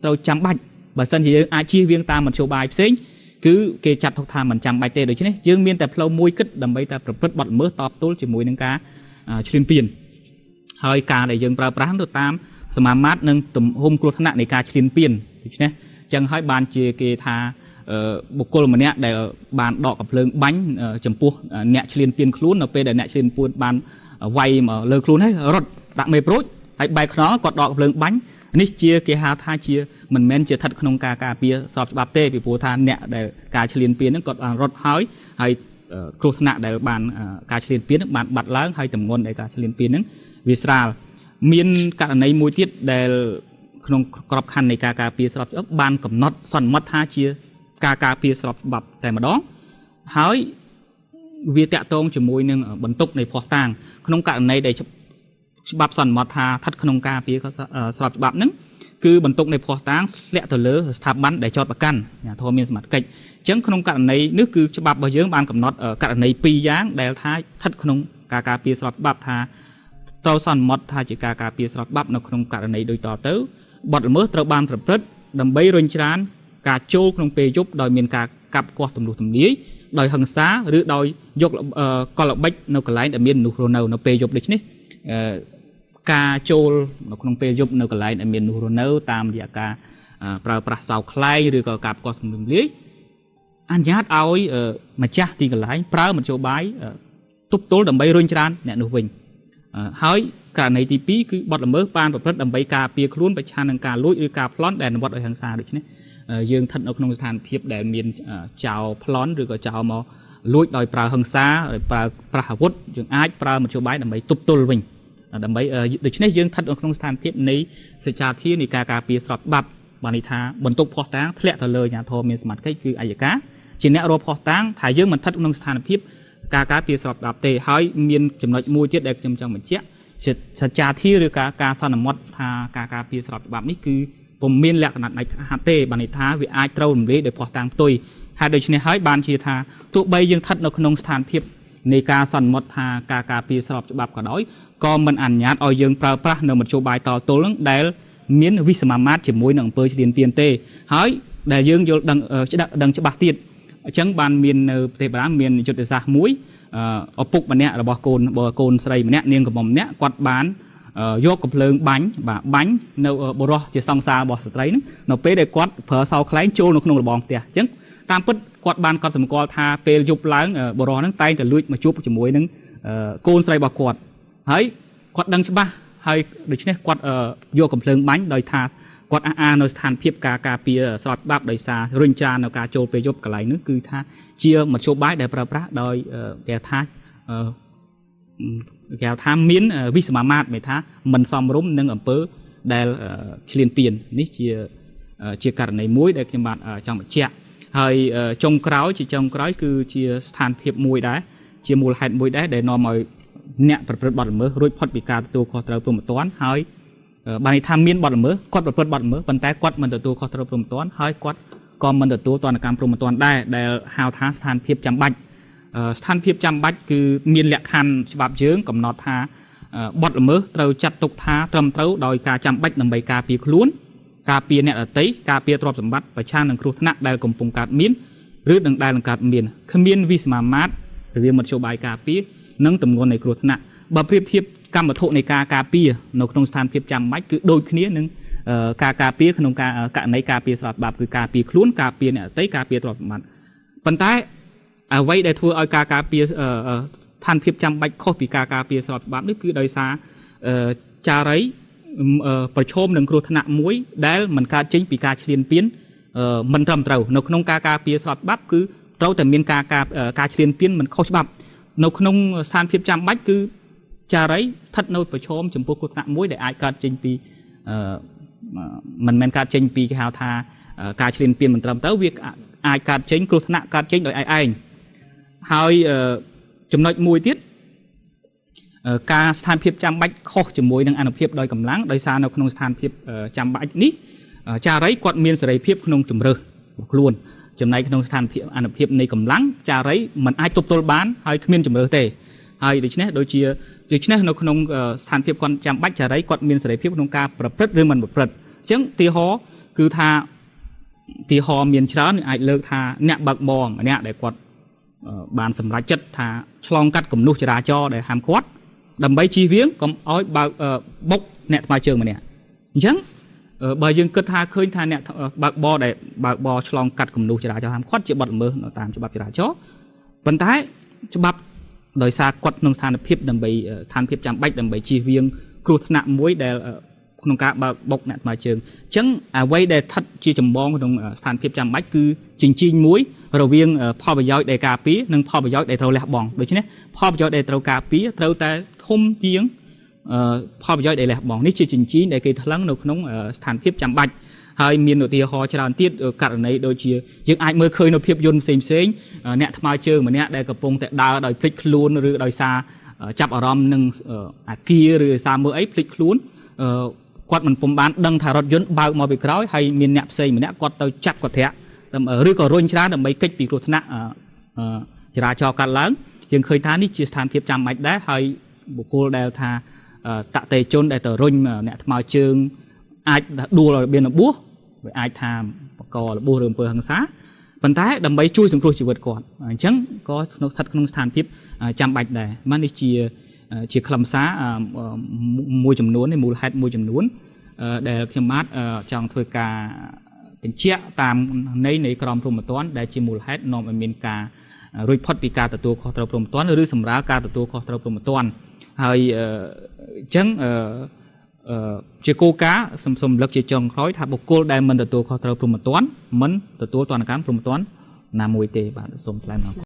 ត្រូវចាំបាច់ បើសិនជាយើងអាចជៀសវាងតាមមធ្យោបាយផ្សេង គឺគេចាត់ទុកថាមិនចាំបាច់ទេ។ ដូច្នេះយើងមានតែផ្លូវមួយគិតដើម្បីតែប្រព្រឹត្តបទល្មើសតបទល់ជាមួយនឹងការឈ្លានពាន ហើយការដែលយើងប្រើប្រាស់ទៅតាមសមាមាត្រនិងទំហំគ្រោះថ្នាក់នៃការឈ្លានពាន។ ដូច្នេះចឹងហើយបានជាគេថា បុគ្គលម្នាក់ដែលបានដកកំភ្លើងបាញ់ចំពោះអ្នកឈ្លានពានខ្លួន នៅពេលដែលអ្នកឈ្លានពានបានវាយមកលើខ្លួន ហើយរត់ដាក់មេប្រូច ហើយបែកខ្នង គាត់ដកកំភ្លើងបាញ់ នេះជាគេហៅថាជាមិនមែនជាស្ថិតក្នុងការការពារស្របច្បាប់ទេ ពីព្រោះថាអ្នកដែលការឈ្លានពានហ្នឹងគាត់បានរត់ហើយ ហើយគ្រោះថ្នាក់ដែលបានការឈ្លានពានហ្នឹងបានបាត់ឡើង ហើយទម្ងន់នៃការឈ្លានពានហ្នឹងវាស្រាល។ មានករណីមួយទៀតដែលក្នុងក្របខ័ណ្ឌនៃការការពារស្របច្បាប់បានកំណត់សន្មត់ថាជាការការពារស្របច្បាប់តែម្ដង ហើយវាតាក់ទងជាមួយនឹងបន្ទុកនៃភស្តុតាង ក្នុងករណីដែលច្បាប់សន្មត់ថាស្ថិតក្នុងការពារស្របច្បាប់ហ្នឹង គឺបន្ទុកនៃភស្តុតាងធ្លាក់ទៅលើស្ថាប័នដែលចោទប្រកាន់ អាធមមានសមត្ថកិច្ច។ អញ្ចឹងក្នុងករណីនេះ គឺច្បាប់របស់យើងបានកំណត់ករណីពីរយ៉ាងដែលថាស្ថិតក្នុងការការពារស្របច្បាប់ ថាត្រូវសន្មត់ថាជាការការពារស្របច្បាប់នៅក្នុងករណីដូចតទៅ បទល្មើសត្រូវបានប្រព្រឹត្តដើម្បីរុញច្រានការចូលក្នុងពេលយប់ ដោយមានការកាប់គាស់ទម្លុះទំលាយដោយហិង្សា ឬដោយយកកលល្បិចនៅកន្លែងដែលមានមនុស្សរស់នៅនៅពេលយប់។ ដូច្នេះការចូលនៅក្នុងពេលយប់នៅកន្លែងដែលមានមនុស្សរស់នៅ តាមរយៈការប្រើប្រាស់សោខ្លែង ឬក៏ការផ្គាស់ទម្លុះទំលាយ អនុញ្ញាតឲ្យម្ចាស់ទីកន្លែងប្រើមធ្យោបាយទប់ទល់ដើម្បីរុញច្រានអ្នកនោះវិញ។ ហើយករណីទី2 គឺបទល្មើសបានប្រព្រឹត្តដើម្បីការពារខ្លួនប្រឆាំងនឹងការលួចឬការប្លន់ដែលអនុវត្តដោយហិង្សា។ ដូច្នេះយើងស្ថិតនៅក្នុងស្ថានភាពដែលមានចោរប្លន់ ឬក៏ចោរមកលួចដោយប្រើហិង្សា ដោយប្រើប្រាស់អាវុធ យើងអាចប្រើមធ្យោបាយដើម្បីទប់ទល់វិញ ដើម្បីដូច្នេះយើងស្ថិតនៅក្នុងស្ថានភាពនៃសេចក្ដីធានៃការការពារស្របច្បាប់ បានន័យថាបន្ទុកភស្តុតាងធ្លាក់ទៅលើអាជ្ញាធរមានសមត្ថកិច្ច គឺអយ្យការជាអ្នករកភស្តុតាងថាយើងមិនស្ថិតក្នុងស្ថានភាពការការពារស្របច្បាប់ទេ។ ហើយមានចំណុចមួយទៀតដែលខ្ញុំចង់បញ្ជាក់ សច្ចាធាឬការសន្មត់ថាការការពារស្របច្បាប់នេះ គឺពុំមានលក្ខណៈដាច់ខាតទេ បានន័យថាវាអាចត្រូវរំលាយដោយភស្តុតាងផ្ទុយ។ ហើយដូច្នេះហើយបានជាថា ទោះបីយើងស្ថិតនៅក្នុងស្ថានភាពនៃការសន្មត់ថាការការពារស្របច្បាប់ក៏ដោយ ក៏មិនអនុញ្ញាតឲ្យយើងប្រើប្រាស់នៅមធ្យោបាយតទល់នឹងដែលមានវិសមាមាត្រជាមួយនឹងអំពើឈ្លានពានទេ។ ហើយដែលយើងយល់ដឹងដឹងច្បាស់ទៀត អញ្ចឹងបានមាននៅប្រទេសបារាំងមានយុទ្ធសាស្ត្រមួយ ឪពុកម្នាក់របស់កូនបើកូនស្រីម្នាក់ នាងកំមុំម្នាក់ គាត់បានយកកំភ្លើងបាញ់ បាទ បាញ់នៅបុរសជាសង្សាររបស់ស្ត្រីហ្នឹង នៅពេលដែលគាត់ប្រើសោខ្លែងចូលនៅក្នុងរបងផ្ទះ។ អញ្ចឹងតាមពិតគាត់បានកត់សម្គាល់ថាពេលយប់ឡើង បុរសហ្នឹងតែងតែលួចមកជួបជាមួយនឹងកូនស្រីរបស់គាត់ ហើយគាត់ដឹងច្បាស់ហើយ ដូច្នេះគាត់យកកំភ្លើងបាញ់ ដោយថាគាត់អះអាងនៅស្ថានភាពការការពារស្របច្បាប់ ដោយសាររុញច្រាននៅការចូលពេលយប់កន្លែងនោះ គឺថាជាមធ្យោបាយដែលប្រើប្រាស់ដោយគេថាគេថាមានវិសមាមាត្រ មានថាមិនសមរម្យនឹងអំពើដែលឈ្លានពាន។ នេះជាករណីមួយដែលខ្ញុំបាទចង់បញ្ជាក់។ ហើយចុងក្រោយជាចុងក្រោយ គឺជាស្ថានភាពមួយដែរ ជាមូលហេតុមួយដែរដែលនាំឲ្យអ្នកប្រព្រឹត្តបទល្មើសរួចផុតពីការទទួលខុសត្រូវព្រហ្មទណ្ឌ ហើយបានន័យថាមានបទល្មើស គាត់ប្រព្រឹត្តបទល្មើស ប៉ុន្តែគាត់មិនទទួលខុសត្រូវព្រហ្មទណ្ឌ ហើយគាត់ក៏មិនទទួលទណ្ឌកម្មព្រហ្មទណ្ឌដែរ ដែលហៅថាស្ថានភាពចាំបាច់។ ស្ថានភាពចាំបាច់គឺមានលក្ខខណ្ឌច្បាប់យើងកំណត់ថា បទល្មើសត្រូវចាត់ទុកថាត្រឹមត្រូវដោយការចាំបាច់ដើម្បីការពារខ្លួន ការពារអ្នកដទៃ ការពារទ្រព្យសម្បត្តិ ប្រឆាំងនឹងគ្រោះថ្នាក់ដែលកំពុងកើតមានឬនឹងដែលនឹងកើតមាន គ្មានវិសមាមាត្ររវាងមធ្យោបាយការពារនិងទម្ងន់នៃគ្រោះថ្នាក់។ បើប្រៀបធៀបកម្មវត្ថុនៃការការពារនៅក្នុងស្ថានភាពចាំបាច់ គឺដូចគ្នានឹងការការពារក្នុងការករណីការពារស្របច្បាប់ គឺការពារខ្លួន ការពារអ្នកដទៃ ការពារទ្រព្យសម្បត្តិ។ ប៉ុន្តែអ្វីដែលធ្វើឲ្យការការពារស្ថានភាពចាំបាច់ខុសពីការការពារស្របច្បាប់នេះ គឺដោយសារចារីប្រឈមនឹងគ្រោះថ្នាក់មួយដែលមិនកើតចេញពីការឈ្លានពានមិនត្រឹមត្រូវ។ នៅក្នុងការការពារស្របច្បាប់ គឺត្រូវតែមានការការឈ្លានពានមិនខុសច្បាប់ នៅក្នុងស្ថានភាពចាំបាច់ គឺចារីស្ថិតនៅប្រឈមចំពោះគ្រោះថ្នាក់មួយដែលអាចកើតចេញពីមិនមែនកើតចេញពីគេហៅថាការឈ្លានពានមិនត្រឹមត្រូវ វាអាចកើតចេញគ្រោះថ្នាក់កើតចេញដោយឯង។ ហើយចំណុចមួយទៀត ការស្ថានភាពចាំបាច់ខុសជាមួយនឹងអនុភាពដោយកម្លាំង ដោយសារនៅក្នុងស្ថានភាពចាំបាច់នេះ ចារីគាត់មានសេរីភាពក្នុងជំរើសរបស់ខ្លួន ចំណែកក្នុងស្ថានភាពអនុភាពនៃកម្លាំង ចារីមិនអាចទប់ទល់បាន ហើយគ្មានជំរើសទេ។ ហើយដូច្នេះដូចជាដូច្នេះនៅក្នុងស្ថានភាពគាត់ចាំបាច់ ចារីគាត់មានសេរីភាពក្នុងការប្រព្រឹត្តឬមិនប្រព្រឹត្ត។ អញ្ចឹងទីហោ គឺថាទីហោមានច្រើនអាចលើកថាអ្នកបើកបរម្នាក់ដែលគាត់បានសម្រេចចិត្តថាឆ្លងកាត់គំនូសចរាចរណ៍ដែលហាមឃាត់ដើម្បីជៀសវាងកុំឲ្យបើកបុកអ្នកថ្មើរជើងម្នាក់អញ្ចឹងបើយើងគិតថាឃើញថាអ្នកបើកបរដែលបើកបរឆ្លងកាត់គំនូសចរាចរណ៍ហាមឃាត់ជាបទល្មើសនៅតាមច្បាប់ចរាចរណ៍ប៉ុន្តែច្បាប់ដោយសារគាត់ក្នុងស្ថានភាពដើម្បីស្ថានភាពចាំបាច់ដើម្បីជៀសវាងគ្រោះថ្នាក់មួយដែលក្នុងការបើកបុកអ្នកថ្មើរជើងអញ្ចឹងអ្វីដែលស្ថិតជាចម្បងក្នុងស្ថានភាពចាំបាច់គឺជញ្ជីងមួយរវាងផលប្រយោជន៍ដែលការពារនិងផលប្រយោជន៍ដែលត្រូវលះបង់ដូច្នេះផលប្រយោជន៍ដែលត្រូវការពារត្រូវតែធំជាងផលប្រយោជន៍ដែលលះបង់នេះជាជញ្ជីងដែលគេថ្លឹងនៅក្នុងស្ថានភាពចាំបាច់ហើយមានឧទាហរណ៍ច្រើនទៀតករណីដូចជាយើងអាចមើលឃើញនៅភាពយន្តផ្សេងៗអ្នកថ្មើរជើងម្នាក់ដែលកំពុងតែដើរដោយភ្លេចខ្លួនឬដោយសារចាប់អារម្មណ៍នឹងអាគារឬសារមើលអីភ្លេចខ្លួនគាត់មិនពុំបានដឹងថារថយន្តបើកមកពីក្រោយហើយមានអ្នកផ្សេងម្នាក់គាត់ទៅចាប់គាត់ធាក់ឬក៏រុញច្រានដើម្បីគេចពីគ្រោះថ្នាក់ចរាចរណ៍កាត់ឡើងយើងឃើញថានេះជាស្ថានភាពចាំបាច់ដែរហើយបុគ្គលដែលថាតតិជនដែលទៅរុញអ្នកថ្មើរជើងអាចដួលឲ្យមានរបួសវាអាចថាបករបួសឬអំពើហិង្សាប៉ុន្តែដើម្បីជួយសង្គ្រោះជីវិតគាត់អញ្ចឹងក៏ក្នុងស្ថិតក្នុងស្ថានភាពចាំបាច់ដែរបាទនេះជាខ្លឹមសារមួយចំនួននៃមូលហេតុមួយចំនួនដែលខ្ញុំបាទចង់ធ្វើការបញ្ជាក់តាមន័យនៃក្រមព្រហ្មទណ្ឌដែលជាមូលហេតុនាំឲ្យមានការរួចផុតពីការទទួលខុសត្រូវព្រហ្មទណ្ឌឬសម្រាលការទទួលខុសត្រូវព្រហ្មទណ្ឌហើយអញ្ចឹងជាគោលការណ៍សូមរំលឹកជាចុងក្រោយថាបុគ្គលដែលមិនទទួលខុសត្រូវព្រហ្មទណ្ឌមិនទទួលទណ្ឌកម្មព្រហ្មទណ្ឌណាមួយទេបាទសូមថ្លែងអំណរគុណ។